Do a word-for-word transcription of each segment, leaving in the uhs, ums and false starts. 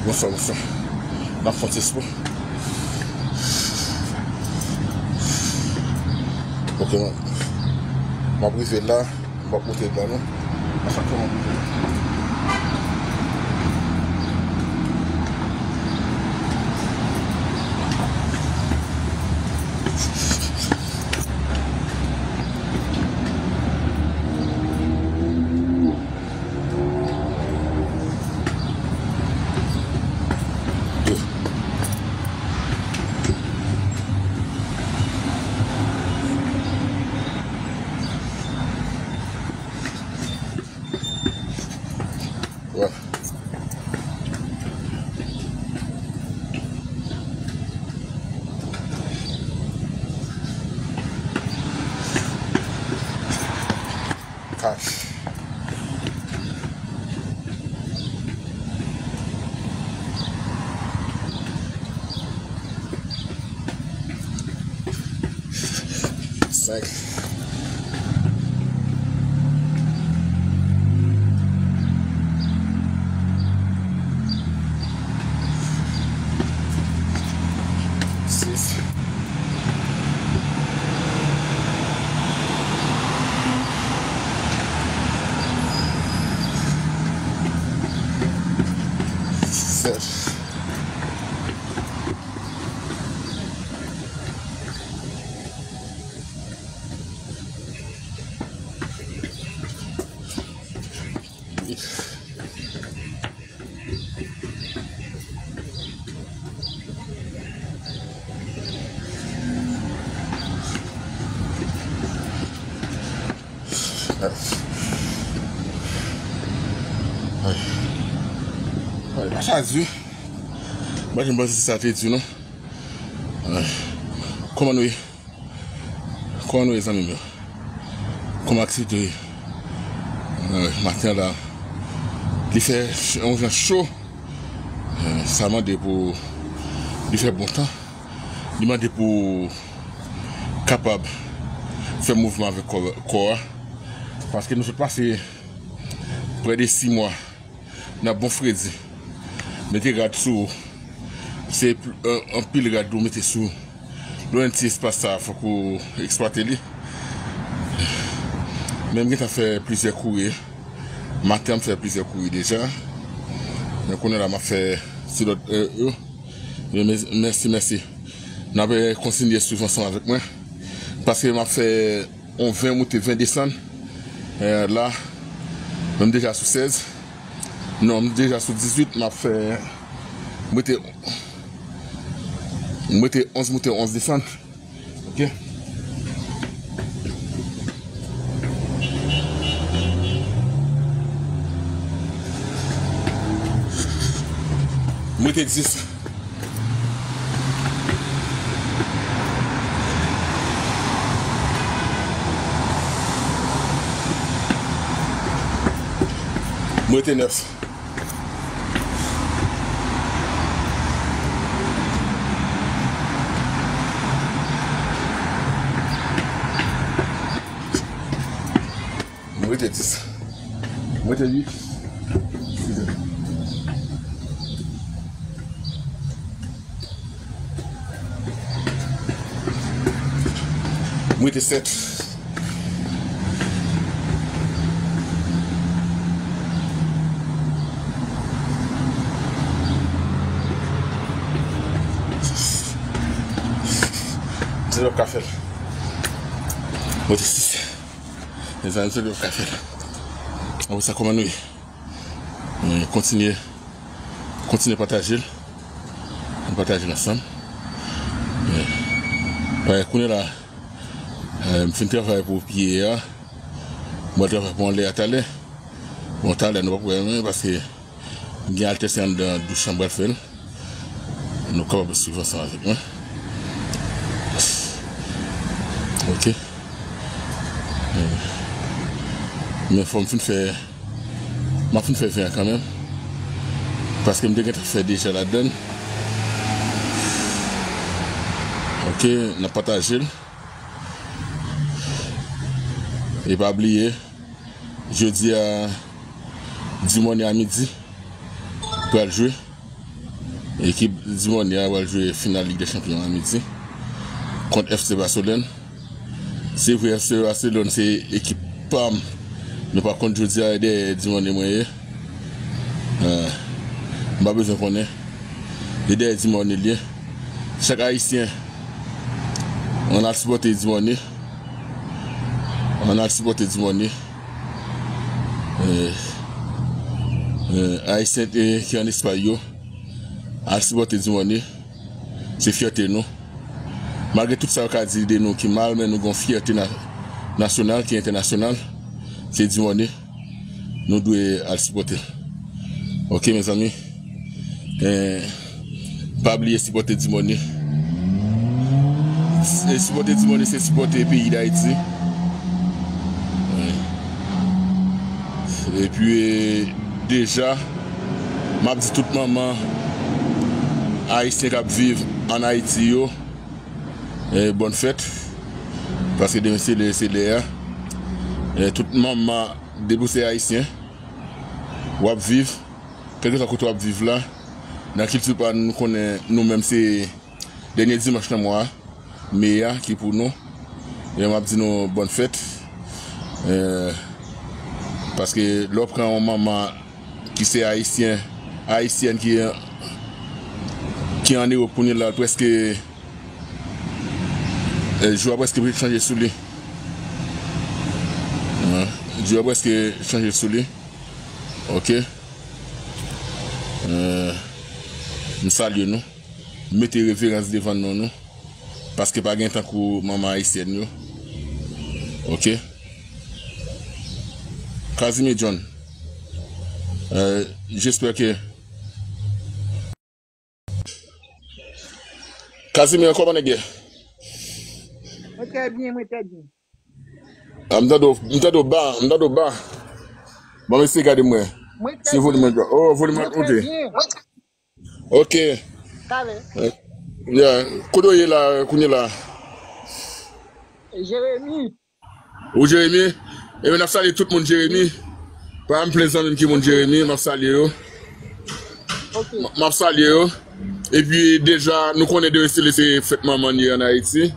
Bonswa, bonswa. N ap fè yon ti espò. Ok, m ap, m ap rive la. M ap monte la, non. A chak fwa m ap monte. Wè. Kat. Senk. Sis. Sèt. Ay. Ay, pa chaje. M pa janm panse sa te di, non. Ay. Kòman nou ye? Kòman nou ye, zanmi m yo? Kòman aktivite yo ye? Euh, maten an la, li fè ch-, yon jan cho. Euh, sa mande pou li fè bon tan. Li mande pou kapab fè mouvman avèk kò, kò a. Paske nou sot pase prè de sis mwa. N ap bon fredi. Mete rad sou ou. Se pl-, an-, anpil rad ou mete sou ou. Lè w gen ti espas sa a, fòk ou eksplwate li. Men m gentan fè plizyè kouri. Maten an, m fè plizyè kouri deja. Men kounye a la, m ap fè ti lòt, euh, yo. Men, men, mèsi, mèsi. N ap, euh, kontinye swiv ansanm avèk mwen. Paske m ap fè yon ven moute, ven desann. Eh, la, m deja sou sèz. Non, m deja sou dizuit, m ap fè, m rete, m rete onz moute, onz desann. Ok. M rete dis. M rete nèf. M rete dis. M rete uit. M rete sèt. M se lè w ka fè l. M rete sis. Mezanmi, se lè w ka fè l. Apre sa, kòman nou ye? Eh, kontinye, kontinye pataje l. Nou pataje l ansanm. Eh, paske kounye a la, eh, m fin travay pou pye a. M pral travay pou anlè a talè. Bon, talè, nou p ap wè mwen, paske m gen altè, se anndan douch lan m pral fè l. Nou kapab swiv ansanm avèk mwen. Ok. Men fò m fin fè, m ap fin fè ven an kanmenm. Paske m te gentan fè deja ladann. Ok, n ap pataje l. E pa bliye, jodi a, Dumornay a midi, pral jwe. Ekip Dimòne a pral jwe final Lig dè Chanpyon a midi kont F C Barcelone. Se vre, F C Barcelone se ekip pa m, men pa kont jodi a, e dèyè Dimòne mwen ye. Eh, m pa bezwen konnen. E dèyè Dimòne l ye. Chak Ayisyen, ann al sipòte Dimòne. Ann al sipòte Dimòne. Eh, eh, Ayisyen, eh, ki ann Espay yo, al sipòte Dimòne. Se fyète nou. Malgre tout sa yo ka di de nou ki mal, men nou gen yon fyète na-, nasyonal ki entènasyonal. Se Dimòne. Nou dwe al sipòte l. Oke, mezanmi. Eh, pa bliye sipòte Dimòne. E sipòte Dimòne, se sipòte peyi Dayiti. Epi, deja, m ap di tout manman ayisyen k ap viv ann Ayiti yo, eh, bòn fèt. Paske demen se lè, se lè a. Eh, tout manman, depi w se ayisyen, w ap viv, kèlkeswa kote w ap viv la, nan kilti pa nou, nou konnen nou menm se dènye dimanch nan mwa a, me a, ki pou nou. E m ap di nou bòn fèt. Eh, paske lè w pran yon manman ki se ayisyen, ayisyèn ki, ki ann Ewòp kounye la, l prèske, eh, jou a prèske chanje sou li. Hein? Jou a prèske chanje sou li. Oke. Eh, m salye nou. M mete reverans devan non nou. Paske pa gen tankou manman ayisyèn yo. Oke. Casimir John. Euh, j'espère que Casimir, kòman nèg ye? Mwen trè byen, mwen trè byen. Ah, m tande w, m tande w ba, m tande w ba. Bon, mesye, gade mwen. Mwen trè byen. Si volim mwen, oh, volim mwen monte. Mwen trè byen. Ok. Talè. Eh, yeah. Kote w ye la, kounye la? Jeremi. Ou Jeremi? Ebyen, n ap salye tout moun Jeremi. Pa m plen zanmi m ki moun Jeremi, m ap salye yo. Ok. M, m ap salye yo. Epi deja, nou konnen demen se lè se fèt manman n ye ann Ayiti.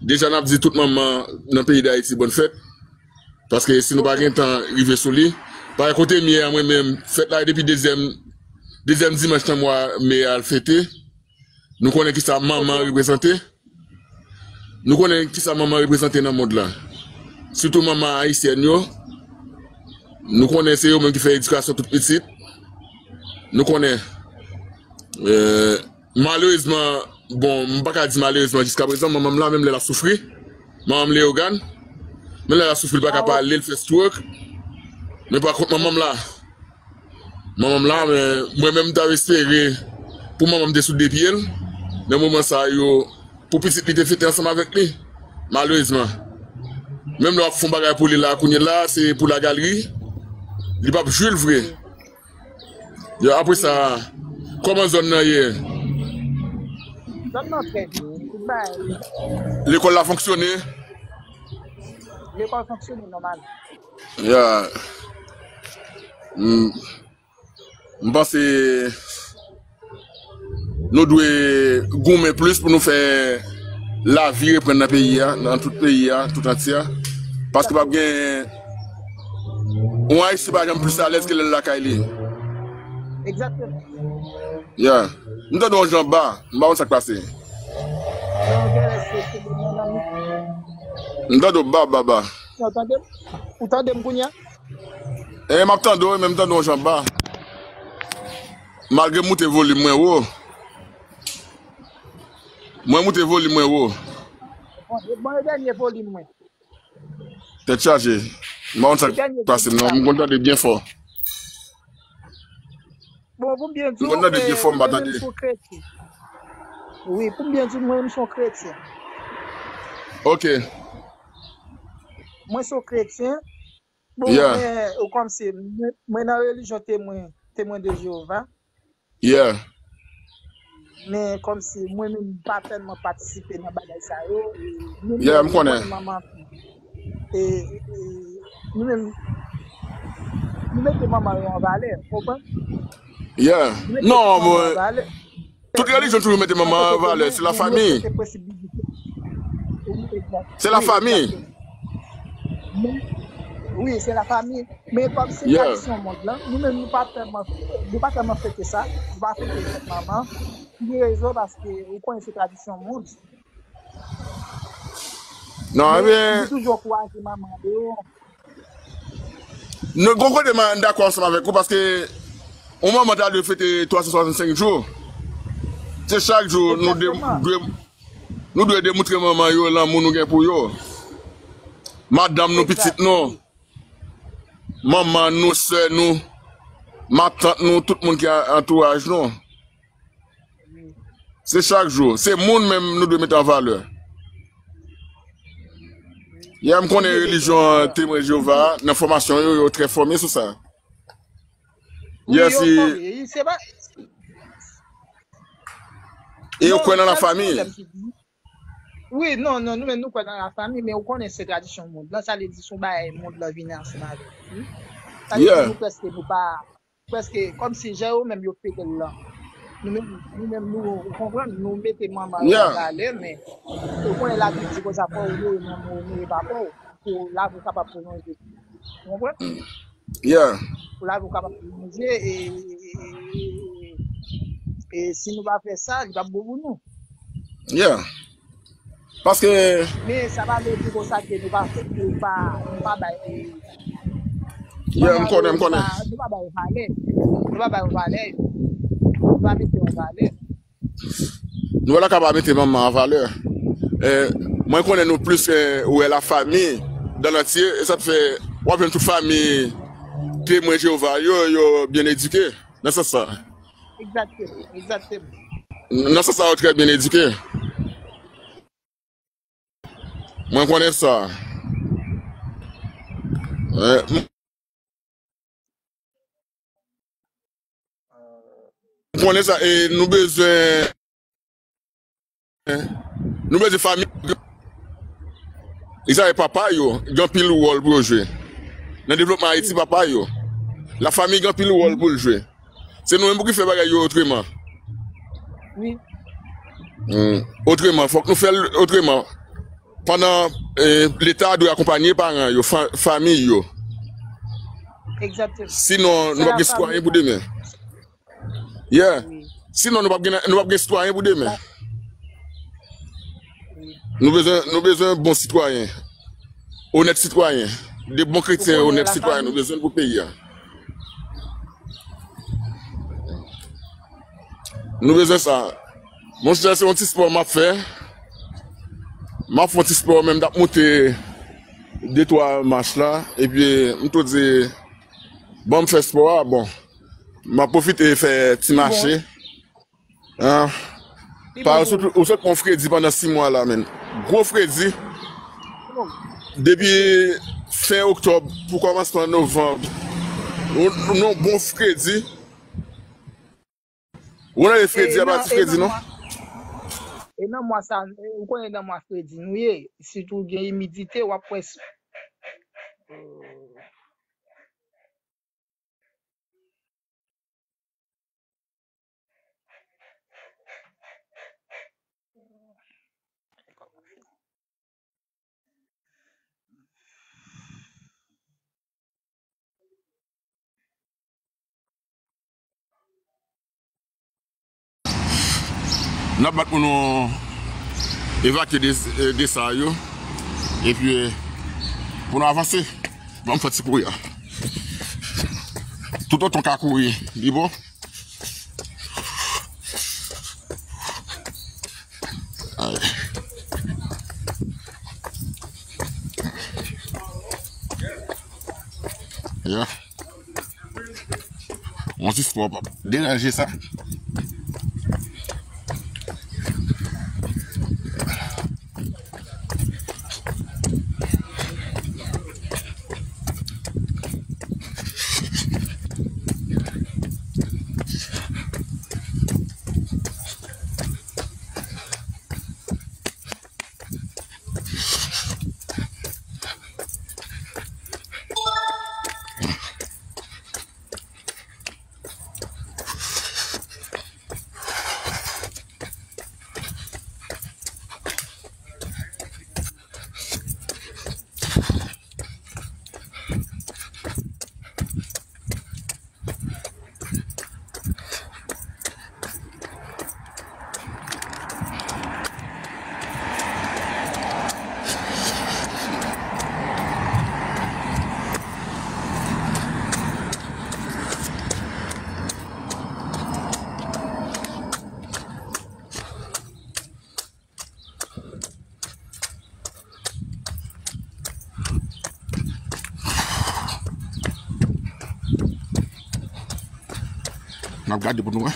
Deja, n ap di tout manman nan peyi Dayiti bòn fèt. Paske si nou pa gen tan rive sou li, parèy kote m ye a mwen menm, fèt la depi dezyèm, dezyèm dimanch nan mwa me a l fete. Nou konnen kisa manman reprezante. Nou konnen kisa manman reprezante nan mond la. Sitou manman ayisyèn yo. Nou konnen se yo menm ki fè edikasyon tout pitit. Nou konnen, eh, malerezman, bon, m pa ka di malerezman jiska prezan, manman m la, menm lè l ap soufri, manman m Leyogàn, menm lè l ap soufri, l pa ka pale, l fè stroke. Men pa kont manman m la, manman m la, men mwen menm m t ap espere pou manman m te sou de pye l, nan moman sa yo, pou pitit li te fete ansanm avèk li. Malerezman. Menm lè w ap fè yon bagay pou li la, kounye la, se pou lagalri. Li p ap jwi l vre. Yo, apre sa, kòman zòn nan ye? Zòn nan trè byen. Tout bagay. Lekòl la fonksyone? Lekòl fonksyone nòmal. Ya. M, m panse nou dwe goumen plis pou nou fè lavi reprann nan peyi a, nan tout peyi a, tout antye a. Paske p ap gen yon Ayisyen pa janm plis alèz ke lè l lakay li. Egzakteman. Ya. M tande yon jan ba, m pa konn sa k pase. M tande w ba, ba, ba. Ou tande m? Ou tande m kounye a? E, m ap tande w, men m tande w yon jan ba. Malgre m moute volim mwen wo. Mwen moute volim mwen wo. Bon, e, bon, e dènye volim mwen. Tèt chaje. M pa konn sa k pase m nan. M konn tande byen fò. Bon, pou m byen di w, m konn tande byen fò, m pa tande. Mwen menm, m se yon kretyen. Wi, pou m byen di w, mwen menm, m se yon kretyen. Ok. Mwen se yon kretyen. Bon, yeah, men, ou kòmsi, mwen, mwen nan relijyon Temwen, Temwen de Jewova. Yeah. Men kòmsi mwen menm m pa tèlman patisipe nan bagay sa yo. E nou menm, yeah, m konnen, nou konnen manman, e, e, nou menm, nou mete manman yo an valè, ou konprann? Yeah. Nou mete manman yo an valè. Tout relijyon toujou mete manman an an valè, se lafanmi. Se lafanmi. Wi, se lafanmi. Men kòm se tradisyon mond lan, nou menm nou pa tèlman, nou pa tèlman fete sa, nou pa fete fèt manman. Pou ki rezon? Paske ou konnen se tradisyon mond. Non, men nou toujou ankouraje manman yo. Nou, gon kote m dakò ansanm avèk ou, paske yon manman ta dwe fete twa san swasannsenk jou. Se chak jou nou dwe, nou dwe demontre manman yo lanmou nou gen pou yo. Madanm nou, pitit nou, manman nou, sè nou, matant nou, tout moun ki antouraj nou. Se chak jou. Se moun menm nou dwe mete an valè. Ya, m konnen relijyon Temwen Jewova a, nan fòmasyon yo, yo trè fòme sou sa. Wi, yo fòme. E yo kwè nan lafanmi. Wi, non, non, nou menm nou kwè nan lafanmi, men ou konnen se tradisyon mond lan, sa vle di se yon bagay mond lan vini ansanm avèk li. Sa vle di nou prèske nou pa, prèske kòmsi jan yo menm yo fete l lan. Nou menm, nou menm nou, ou konprann, nou mete manman yo an valè, men ou konnen Labib di konsa, fò w onore manman w, onore papa w, pou lavi w kapab pwolonje. Ou konprann? Yeah. Pou lavi w kapab pwolonje, e, e, e, e, e si nou pa fè sa, li p ap bon pou nou. Yeah. Paske men sa pa vle di konsa ke nou pa, nou pa, nou pa bay, yeah, m konnen, m konnen. Nou pa bay valè. Nou pa bay valè. Nou pa mete an valè. Nou pa ka pa mete manman an valè. Eh, mwen konnen nou plis, eh, wè lafanmi dan lantye, e sa k fè w ap jwenn tout fanmi Temwen Jewova yo, yo byen edike nan sans sa. Egzakteman, egzakteman. Nan sans sa, yo trè byen edike. Mwen konnen sa. Eh, m-, m konnen sa, e nou bezwen, nou bezwen fanmi. Egzakte, papa yo gen anpil wòl pou yo jwe nan devlopman Ayiti, papa yo. Lafanmi gen anpil wòl pou l jwe. Se nou menm pou ki fè bagay yo otreman. Wi. Hmm. Otreman, fòk nou fè l otreman. Pandan, eh, Leta dwe akonpanye paran yo, fa-, fanmi yo. Egzakteman. Sinon, nou p ap gen sitwayen pou demen. Yeah. Wi. Sinon, nou p ap gen, nou p ap gen sitwayen pou demen. Wi. Nou bezwen, nou bezwen bon sitwayen. Onèt sitwayen. De bon kretyen, onèt sitwayen, nou bezwen pou peyi a. Nou bezwen sa. Monchè, se yon ti spò m ap fè. M ap fè yon ti spò, men m t ap moute de twa mach la. Epi, m tou di, ban m fè spò a, bon. M ap pwofite fè ti mache. Ah. Pa, ou sot, ou sot pran fredi pandan sis mwa la, menn. Gwo fredi. Depi fen oktòb pou kòmansman novanm. Yon, yon bon fredi. Ou nan fredi, a pati fredi, non? E nan mwa sa, ou konnen nan mwa fredi nou ye, sitou gen imidite, w ap wè s-, N ap bat pou nou evakye de, de sa yo. Epi, pou nou avanse, ban m fè ti kouri a. Toutotan w ka kouri, li bon. Ay. Ya. Yon ti spò p ap deranje sa. N ap gade pou nou wè.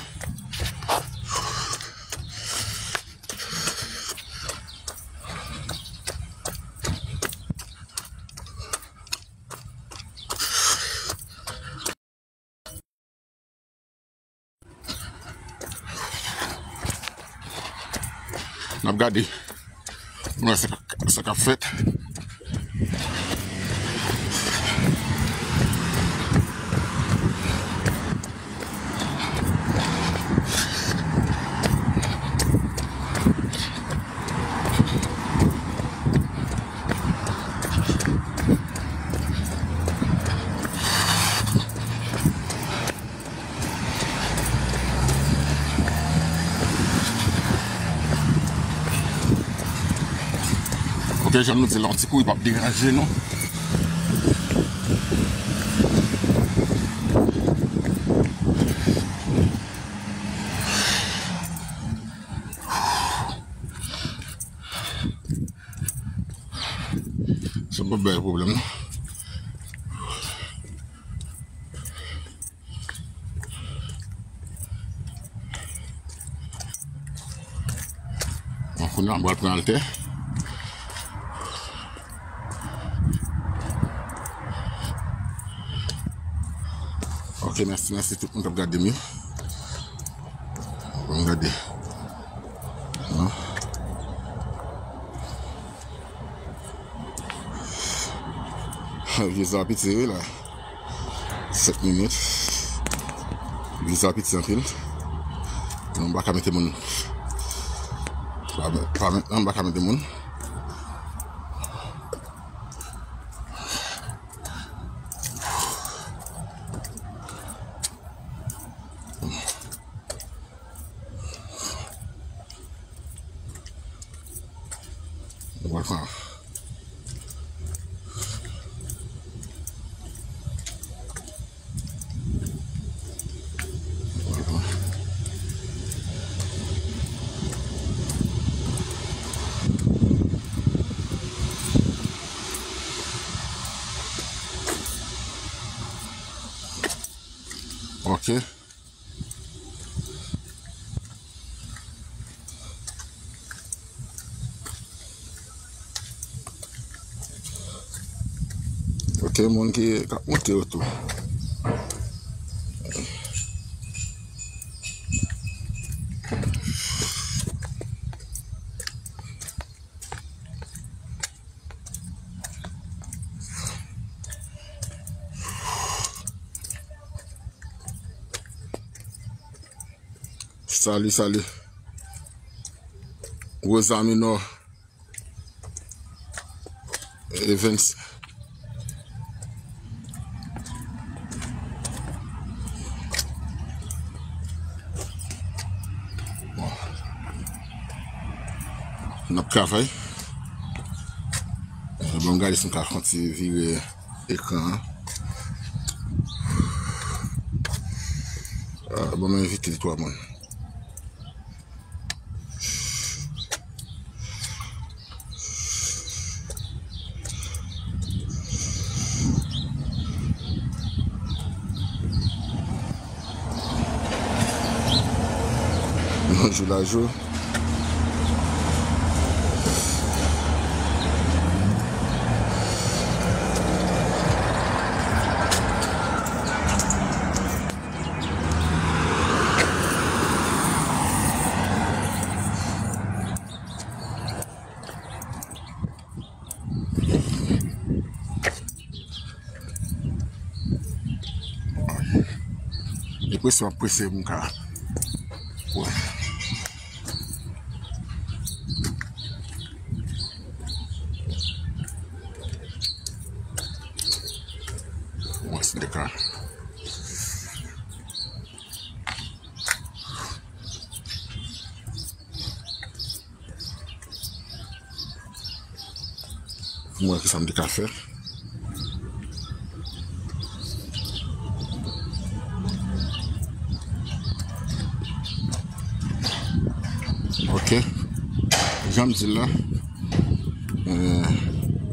N ap gade. Nou wè sa, sa k ap fèt. Ok, jan nou di la, yon ti kouri p ap deranje nou. Sa p ap bay pwoblèm, non. Bon, kounye a, m pral pran altè. Ok, mèsi, mèsi tout moun k ap gade m yo. Bon, gade. Non. Vye sa piti, wi, la. Sèt minit. Vye sa piti anpil. Non, m pa ka mete moun. Pa, pa mentnan, m pa ka mete moun. Ok. Ok, moun ki, k ap monte yo tou. Salut, salut. Rosa Minor. Evens. Bon. N ap travay. Bon, m gade si m ka kontinye vire ekran an. Ah, bon, m envite twa moun. Bonjou lajou. E prese, m ap prese pou m ka. Wè. Wè, se de ka. Pou m wè kisa m te ka fè. Ok. Jan m di l la, euh,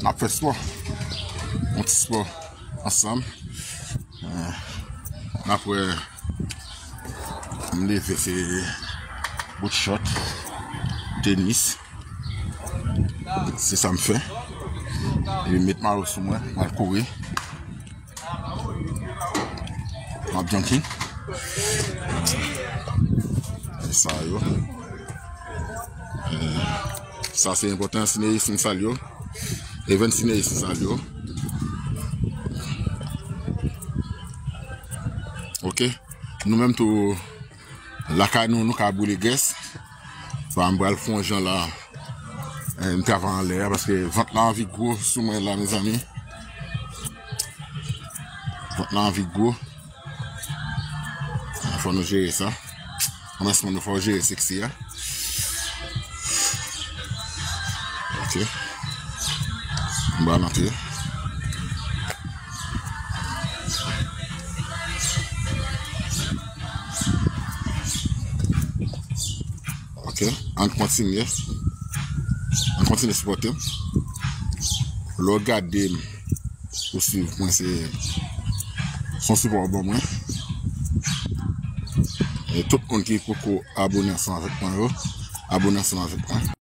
n ap fè spò. Yon ti spò ansanm. Euh, n ap wè M leve, se bout short, tenis. Se sa m fè. Epi m met mayo sou mwen, m al kouri. M ap junking. Se sa yo. Eh, sa se enpòtan, Sineyis m salye w. Even Sineyis m salye w. Ok. Nou menm tou, lakay nou, nou ka boule grès. Bon, m pral fè yon jan la. Eh, m travay anlè a paske vant la anvi gwo sou mwen la, mezanmi. Vant la anvi gwo. Fò nou jere sa. Kòmansman nou fò jere seksi a. Ok. M pral antre. Ok, ann kontinye. Ann kontinye sipòte m. Lè w gade m, ou swiv mwen, se, se yon sipò w ban mwen. E tout moun ki poko abone ansanm avèk mwen yo, abone ansanm avèk mwen.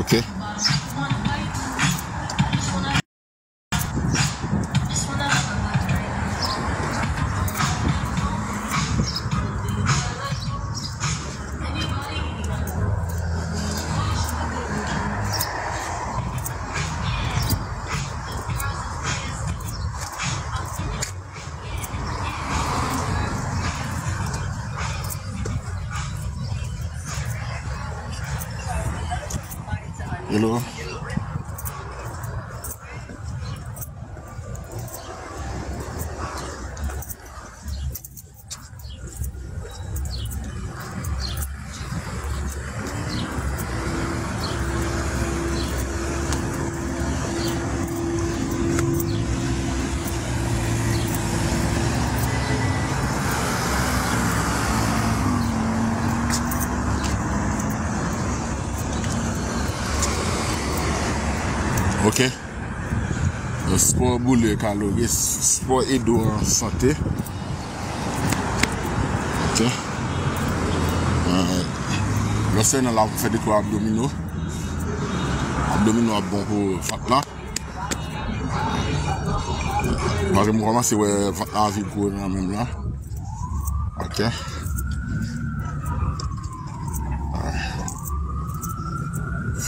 Ok. Hello. Ok. Spò boule kalori, spò ede w an sante. Ok. Lè w sèlman la, w fè de twa abdomino. Abdomino ap bon pou vant lan. Paske m kòmanse wè vant lan anvi gwo nan men m lan. Ok.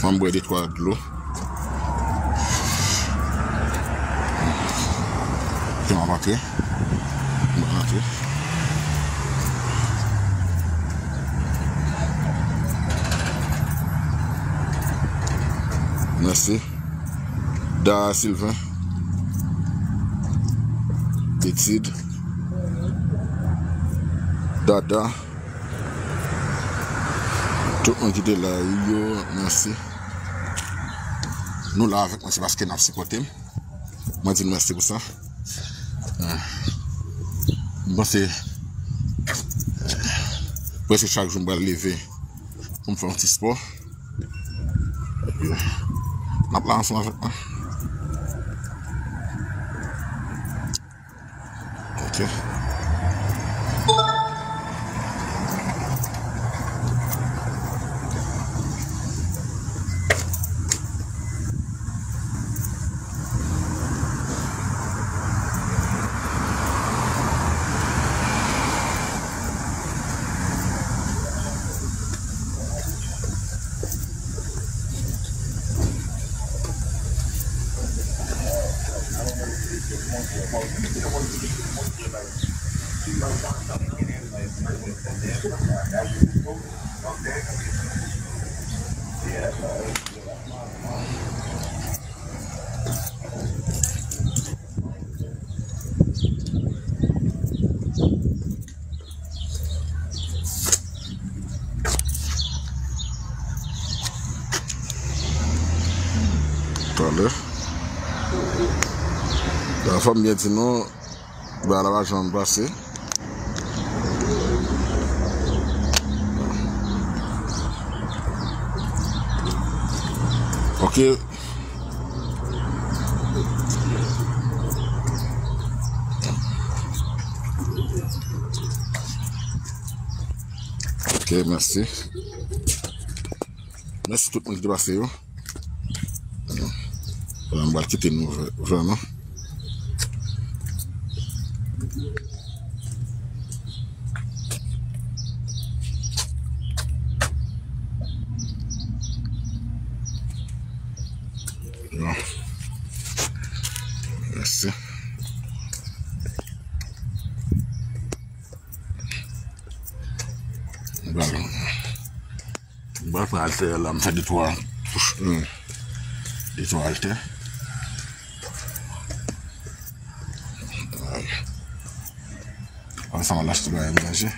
Fò m bwè de twa dlo. Ok, m ap antre. M ap antre. Mèsi. Da Sylvain. Etid. Dada. Tout moun ki te la, yo, mèsi. Nou la avèk mwen, se paske n ap sipòte m. Mwen di nou mèsi pou sa. Ah. M panse, eh, prèske chak jou m pral leve pou m fè yon ti spò. N ap la ansanm avèk mwen. Ok. Talè. Fò m byen di nou, bagay la pa janm pase. Ok. Ok, mèsi. Mèsi tout moun ki te pase yo. Voilà, m pral kite nou vrè-, vrèman. Bon. Mèsi. Bon. Mwen pran altè la, m fè de twa touch, hmm, de twa altè. Ansanm al achte bagay manje.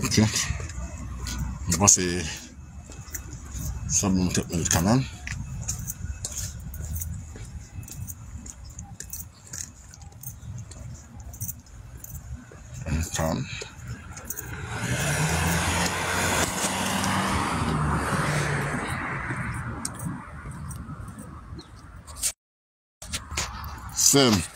Ok. Mwen panse sa bon trant minit kanmenm. Ansanm. Sèm.